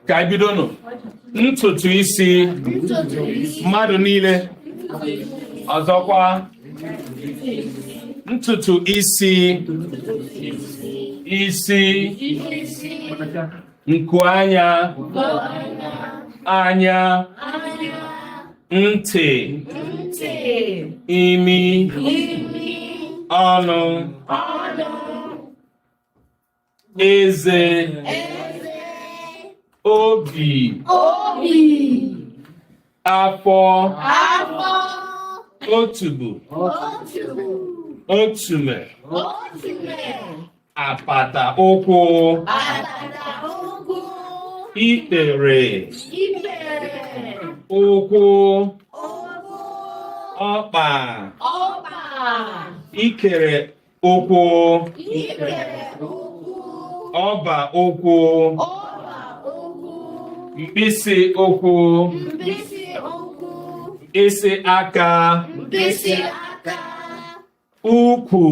Ka anyị bidonụ. Ntutu isi mmadụ niile. Ọzọkwa, ntutu isi, isi, nku anya, anya, ntị, imi, ọnụ, eze, obi, afọ, otubo, otume, apata ụkwụ, ikpere ụkwụ, ọkpa, ikere ụkwụ, ọba ụkwụ, mkpịsị ụkwụ, mkpịsị aka, ukwu,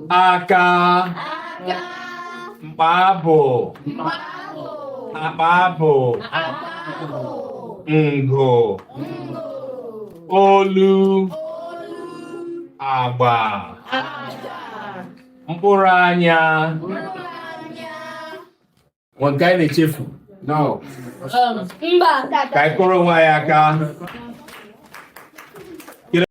aka, mkpaabụ, akpaabụ, ngụ, olu, agba, mkpụrụ anya. Nwe nke anyị na-echefu? No. Mba. Ka anyị kụrụ onwe anyị aka.